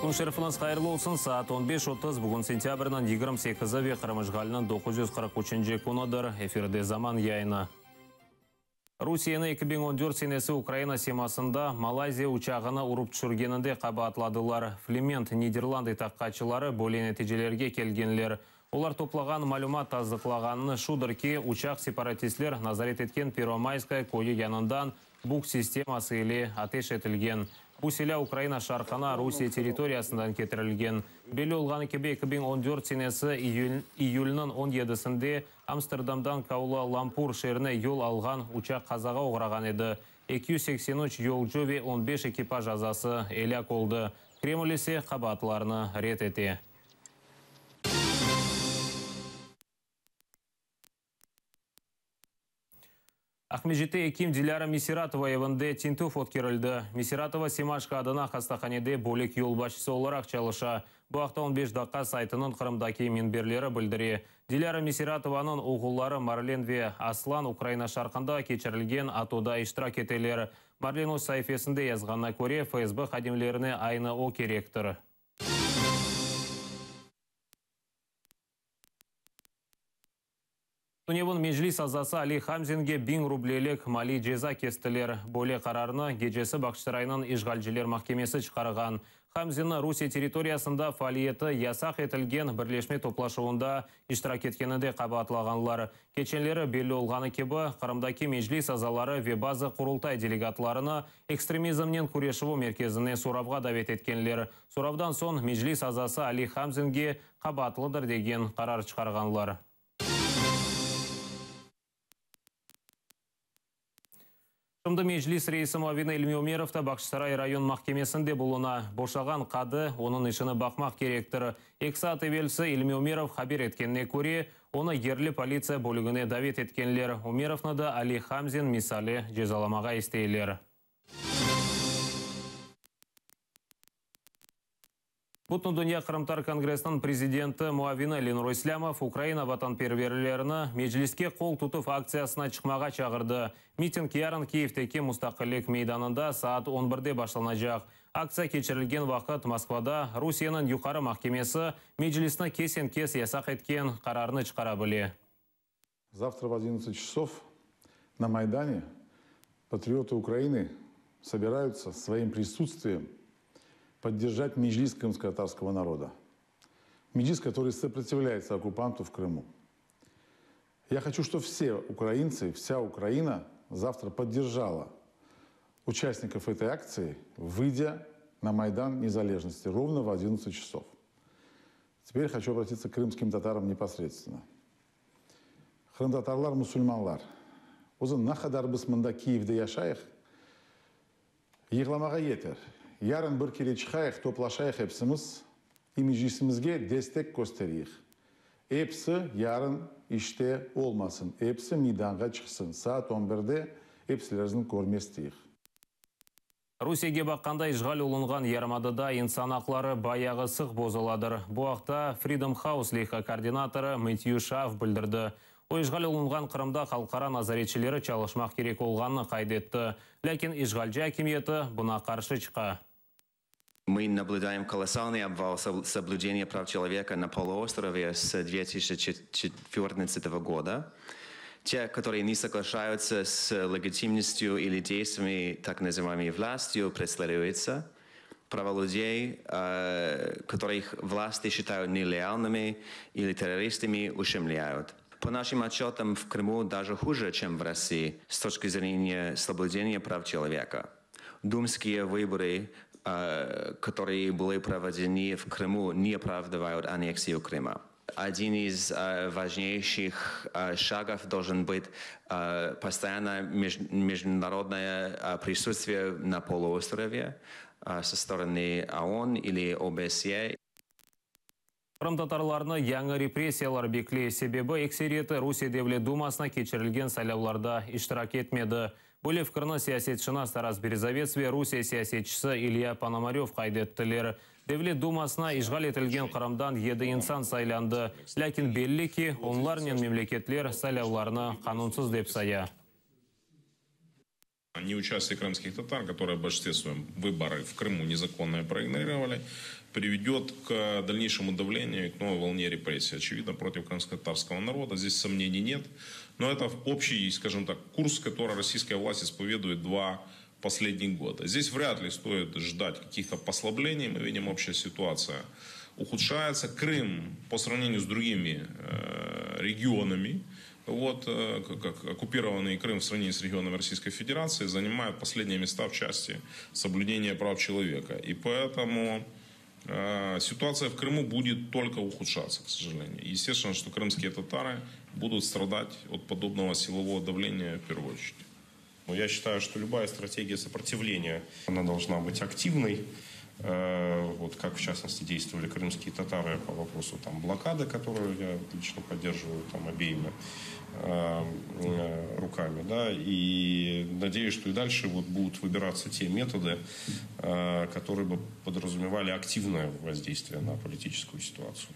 Kün şerifiñiz hayırlı olsun. Saat 15:30, bugün sentâbrniñ 28-i ve Qırım işğaliniñ 943-nci künüdir. Efirde Zaman yayını. Rusiyeni 2014 senesi Ukraina semasında Malayziya uçağını urıp tüşürgeninde qabaatladılar. Flement Niderland taqiqatçıları böyle neticelerge kelgenler. Olar toplağan malümat tasdıqlağanı şudır ki, uçaq separatistler nazaret etken Pervomayskaya köyü yanından Buk sisteması ile ateş etilgen. Bu silâ Ukraina şarqına Rusiye territoriyasından ketirilgen. Belli olğanı kibi, 2014 senesi iyülniñ 17-sinde Amsterdamdan Kuala-Lumpur şeerine yol alğan uçaq qazağa oğrağan edi. 283 yolcu ve 15 ekipaj azası elâk oldı. Kreml ise qabaatlarını red ete. Aqmescitte ekim Dilâra Misiratova evinde tintüv ötkerildi. Misiratova Semaşko adına hastahanede bölük yolbaşçısı olaraq çalışa. Bu aqta 15 daqqa saytınıñ Qırımdaki minberleri bildire. Dilâra Misiratovanıñ oğulları Marlen ve Aslan Ukraina şarqında keçirilgen ATOda iştirak eteler. Marlen öz saifesinde yazğanına köre, FSB hadimlerine aynı o kerektir. Tünevin Meclis azası Ali Hamzinge 1000 rublelik maliy ceza kestiler. Böyle qararnı gecesi Bağçasaraynıñ işğalciler mahkemesi çıqarğan. Hamzinni Rusiye territoriyasında faaliyeti yasaq etilgen birleşme toplaşuvında iştirak etkeninde qabaatlağanlar. Keçenleri belli olğanı kibi, Qırımdaki Meclis azaları ve bazı Qurultay delegatlarını ekstremizmnen küreşüvi merkezine soravğa davet etkenler. Soravdan soñ Meclis azası Ali Hamzinge qabaatlıdır degen qarar çıqarğanlar. Şimdi Meclis reisi muavini İlmi Ümerov da Bağçasaray rayon mahkemesinde buluna. Boşağan qadı onıñ işini baqmaq kerektir. 2 saat evelsi İlmi Ümerov haber etkenine köre, onı yerli politsiya bölügine davet etkenler. Ümerovnı da Ali Hamzin misali cezalamağa isteyler. Bütündünya Qırımtatar Kongressiniñ prezidenti muavini Lenur İslâmov Ukraina vatanperverlerini Mecliske qol tutuv aktsiyasına çıqmağa çağırdı. Miting yarın Kiyevdeki Mustaqillik meydanında saat 11-de başlanacaq. Aktsiya keçirilgen vaqıt Moskvada Rusiyeniñ Yuqarı mahkemesi Meclisni kesen-kes yasaq etken qararnı çıqara bile. Завтра в 11 часов на Майдане патриоты Украины собираются своим присутствием поддержать Меджлис крымско-татарского народа. Меджлис, который сопротивляется оккупанту в Крыму. Я хочу, чтобы все украинцы, вся Украина завтра поддержала участников этой акции, выйдя на Майдан Незалежности ровно в 11 часов. Теперь хочу обратиться к крымским татарам непосредственно. Qırımtatarlar, musulmanlar. Özü ne qadar biz mında Kiyevde yaşayıq, yığlamağa yeter. Yarın bir kere çıqayıq, toplaşayıq hepsimiz, i Meclisimizge destek köstereyik. Episi yarın işte olmasın, episi meydanğa çıqsın. Saat 11-de episilerini körmek isteyik. Rusiyege baqqanda işğal olunğan yarımadada insan aqları bayağı sıq bozuladır. Bu aqta Freedom House leyha koordinatorı Metью Şaaf bildirdi. O işğal olunğan Qırımda halqara nazaretçileri çalışmaq kerek olğanını qayd etti. Lâkin işğalci akimiyeti buña qarşı çıqa. Мы наблюдаем колоссальный обвал соблюдения прав человека на полуострове с 2014 года. Те, которые не соглашаются с легитимностью или действиями так называемой властью, преследуются. Права людей, которых власти считают нелояльными или террористами, ущемляют. По нашим отчетам, в Крыму даже хуже, чем в России с точки зрения соблюдения прав человека. Думские выборы, которые были проведены в Крыму, не оправдывают аннексию Крыма. Один из важнейших шагов должен быть постоянное международное присутствие на полуострове со стороны ООН или ОБСЕ. Qırımtatarlarnı yañı repressiyalar bekley. Sebebi ekseriyeti Rusiye Devlet Dumasına keçirilgen saylavlarda iştirak etmedi. Böyle fikirni siyasetşınas Taras Berezovets ve Rusiye siyasetçisi İlya Ponomarev qayd ettiler. Devlet Dumasına işğal etilgen Qırımdan 7 insan saylandı. Lâkin belli ki, onlarnen memleketler saylavlarnı qanunsız dep saya. Неучастие крымских татар, которые в большинстве своем выборы в Крыму незаконно проигнорировали. приведет к дальнейшему давлению и к новой волне репрессий. Очевидно, против крымско-татарского народа. Здесь сомнений нет. Но это общий, скажем так, курс, который российская власть исповедует два последних года. Здесь вряд ли стоит ждать каких-то послаблений. Мы видим, общая ситуация ухудшается. Крым по сравнению с другими э, регионами, вот, э, как оккупированный Крым в сравнении с регионами Российской Федерации, занимает последние места в части соблюдения прав человека. И поэтому э, ситуация в Крыму будет только ухудшаться, к сожалению. Естественно, что крымские татары будут страдать от подобного силового давления в первую очередь. Я считаю, что любая стратегия сопротивления, она должна быть активной. Э, вот как, в частности, действовали крымские татары по вопросу там, блокады, которую я лично поддерживаю там, обеими э, э, руками. Да, и надеюсь, что и дальше вот будут выбираться те методы, которые бы подразумевали активное воздействие на политическую ситуацию.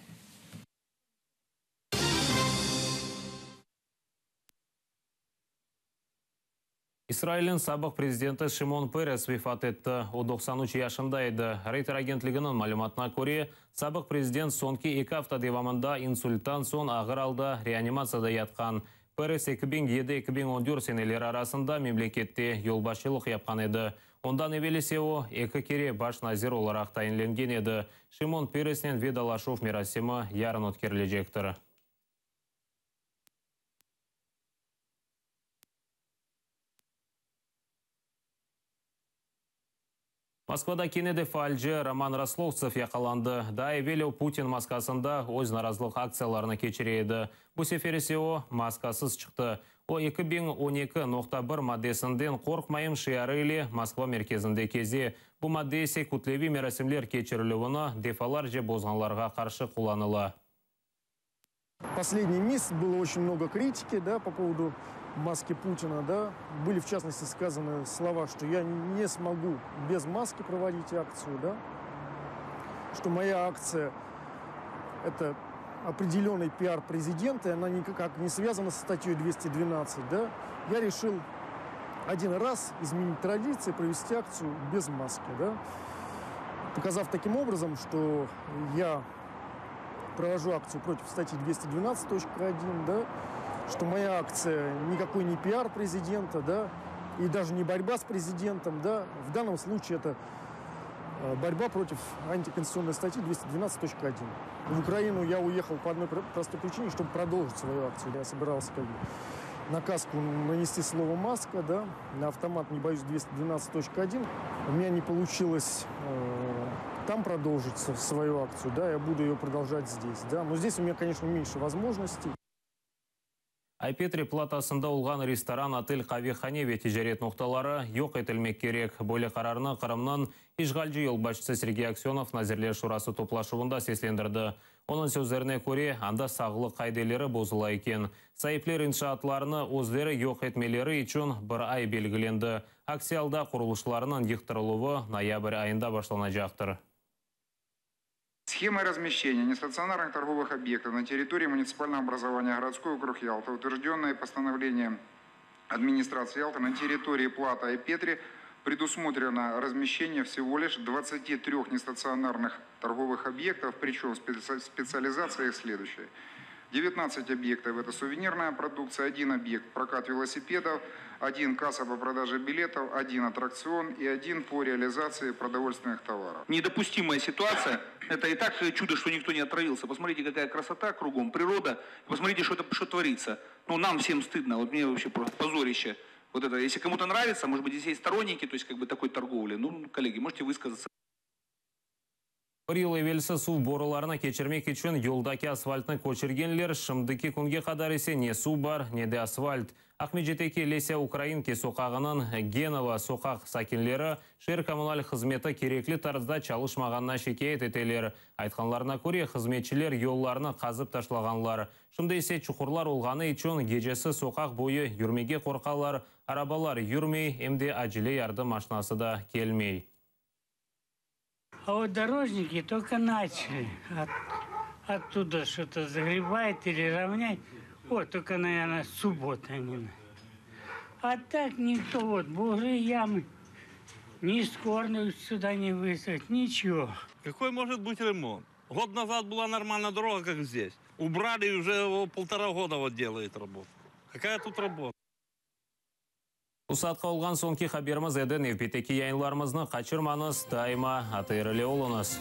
İsrailniñ sabıq prezidenti Şimon Peres vefat etti. O, 93 yaşında edi. Reyter agentliginiñ malümatına köre, sabıq prezident soñki eki afta devamında insulttan soñ ağır alda reanimatsiyada yatqan. Peres 2007, 2014 seneleri arasında memlekette yolbaşçılıq yapqan edi. Ondan evel ise o, eki kere baş nazir olaraq tayinlengen edi. Şimon Peresnen vedalaşuv merasimi yarın ötkerilecektir. Moskvada kene de faalci Roman Roslovtsev yaqalandı. Daa evel o Putin maskasında öz narazılıq aktsiyalarını keçire edi. Bu sefer ise o, maskasız çıqtı. O, 2012.1 maddesinden qorqmayım şiarı ile Moskva merkezinde keze. Bu madde ise kütleviy merasimler keçirilüvini defalarca bozğanlarğa qarşı qullanıla. Последний месяц было очень много критики да, по поводу маски Путина. Да. Были, в частности, сказаны слова, что я не смогу без маски проводить акцию, да, что моя акция – это определенный пиар президента, и она никак не связана со статьей 212. Да. Я решил один раз изменить традиции, провести акцию без маски, да, показав таким образом, что я провожу акцию против статьи 212.1, да, что моя акция никакой не пиар президента, да, и даже не борьба с президентом, да, в данном случае это э, борьба против антиконституционной статьи 212.1. В Украину я уехал по одной простой причине, чтобы продолжить свою акцию. Я собирался как бы на каску нанести слово «маска», да, на автомат «Не боюсь 212.1». У меня не получилось э, там продолжить свою акцию, да, я буду ее продолжать здесь, да. Но здесь у меня, конечно, меньше возможностей. Ay-Petri platosında olğan restoran, otel, qavehane ve ticaret noqtaları yoq etilmek kerek. Böyle qararnı Qırımnıñ işğalci yolbaşçısı Sergey Aksönov Nazirler şurası toplaşuvında seslendirdi. Onıñ sözlerine köre, anda sağlıq qaideleri bozula eken. Saipler inşaatlarnı özleri yoq etmeleri içün bir ay belgilendi. Aksi alda qurulışlarnıñ yıqtırıluvı noyabr ayında başlanacaqtır. Схемой размещения нестационарных торговых объектов на территории муниципального образования городской округ Ялта, утвержденное постановлением администрации Ялты на территории Плато Ай-Петри предусмотрено размещение всего лишь 23 нестационарных торговых объектов, причем специализация их следующая. 19 объектов – это сувенирная продукция, один объект – прокат велосипедов, один касса по продаже билетов, один аттракцион и один по реализации продовольственных товаров. Недопустимая ситуация. Это и так чудо, что никто не отравился. Посмотрите, какая красота кругом, природа. Посмотрите, что, это, что творится. Ну, нам всем стыдно. Вот мне вообще просто позорище. Вот это, если кому-то нравится, может быть, здесь есть сторонники, то есть как бы такой торговли. Ну, коллеги, можете высказаться. Bir yıl evelsi suv borularını keçirmek içün yoldaki asfaltnı köçürgenler, şimdiki künge qadar ise ne suv bar, ne de asfalt. Aqmescitteki Lesâ Ukrainki soqağınıñ Genova soqaq sakinleri şeer kommunal hızmeti kerekli tarzda çalışmağanına şikâyet eteler. Aytqanlarına köre, hızmetçiler yollarnı qazıp taşlağanlar. Şimdi ise çuqurlar olğanı içün gecesi soqaq boyu yürmege qorqalar, arabalar yürmey, em de acele yardım maşinası da kelmey. А вот дорожники только начали от, оттуда что-то загребать или равнять. Вот, только, наверное, суббота они. А так никто, вот, бугры, ямы, ни скорую сюда не вызвать, ничего. Какой может быть ремонт? Год назад была нормальная дорога, как здесь. Убрали и уже его полтора года вот делает работу. Какая тут работа? Bu saatqa olğan soñki haberimiz edi. Nevbetteki yayınlarımıznı qaçırmañız, daima ATR ile oluñız.